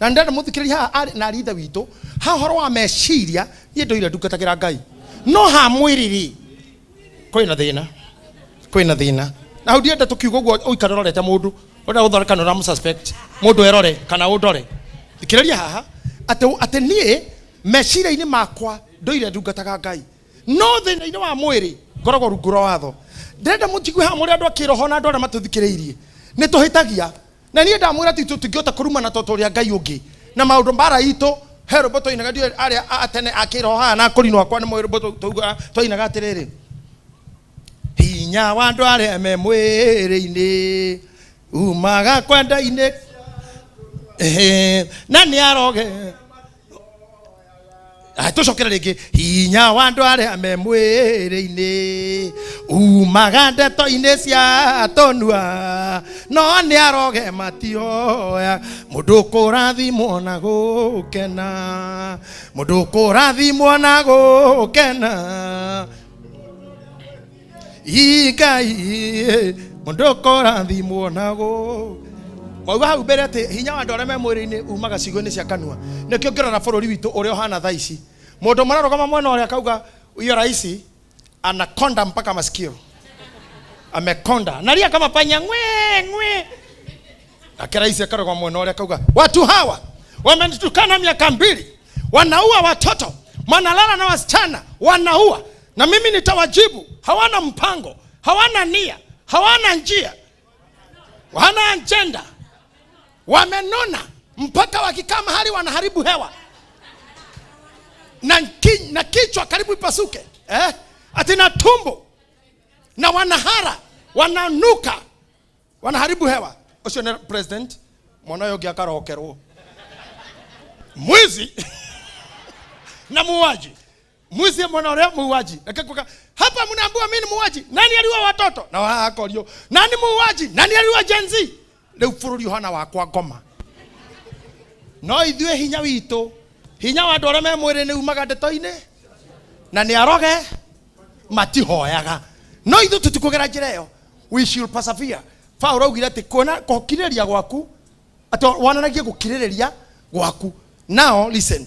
Na ndĩrenda mũthikĩrĩria haha arĩ na arĩ ithe witũ, ha ũhoro wa meciria, niĩ ndũire ndungatagĩra Ngai, no ha mwĩrĩ rĩ, kwĩna thĩna, kwĩna thĩna. Na hau ndienda tũkiuga ũguo ũikare ũrorete mũndũ ũrenda gũthondeka nĩ ũramũ suspect mũndũ erore kana ũndore. Thikĩrĩria haha atĩ niĩ meciria-inĩ makwa ndũire ndungataga Ngai, no thĩna-inĩ wa mwĩrĩ ngoragwo rungu rwa watho. Ndĩrenda mũnjigue haha mũrĩ andũ a kĩroho na andũ arĩa matũthikĩrĩirie, nĩ tũhĩtagia. Na niĩ ndamwĩra atĩ tũtingĩhota kũrumana tondũ tũrĩ a Ngai ũngĩ na maũndũ mbara itũ. He rwĩmbo twainaga, ndiũĩ arĩa a tene a kĩroho haha na akũrinũ akwa nĩ moĩ rwĩmbo twainaga atĩrĩrĩ, hinya wa andũ arĩa me mwĩrĩ-inĩ umaga kwenda-inĩ, na nĩ aroge. Tũcokere rĩngĩ, hinya wa andũ arĩa me mwĩrĩ-inĩ umaga ndeto-inĩ cia tũnua, no nĩ aroge matihoya. Mũndũ kũrathimwo na gũkena, mũndũ kũrathimwo na gũkena, Ngai mũndũ kũrathimwo na gũ mwauga hau mbere atĩ hinya wa andũ arĩa me mwĩrĩ-inĩ umaga ciugo-inĩ cia kanua. Nĩkĩo ngĩrora bũrũri witũ ũrĩa ũhana thaa ici, mũndũ ũmwe ararũgama mwena ũrĩa akauga huyo rais anakonda mpaka masikio amekonda, analia kama panya ngwe ngwe. Nake rais akarũgama mwena ũrĩa akauga watu hawa wamenitukana miaka 2, wanaua watoto, wanalala na wasichana, wanaua, na mimi nitawajibu. Hawana mpango, hawana nia, hawana njia, hawana agenda, wamenona mpaka wakikaa mahali wanaharibu hewa na kichwa karibu ipasuke, Ati na tumbo na wanahara, wananuka, wanaharibu hewa. Ucio ni president mwana ũyũ ũngĩ akarokerwo mwizi na muuaji. Mwizi mwana ũrĩa muuaji. Reke kuka, hapa mnaambiwa mimi ni muuaji. Nani aliua watoto? Na wakorio. Nani muuaji? Nani aliua Gen Z? Rĩu bũrũri ũhana wakwa ngoma. No ithuĩ hinya witũ, hinya wa andũ arĩa me mwĩrĩ nĩ umaga ndeto-inĩ, na nĩ aroge matihoyaga. No ithuĩ tũtikũgera njĩra ĩyo. We should persevere. Paul augire atĩ kuona gũkirĩrĩria gwaku, atĩ wonanagie gũkirĩrĩria gwaku. Now listen.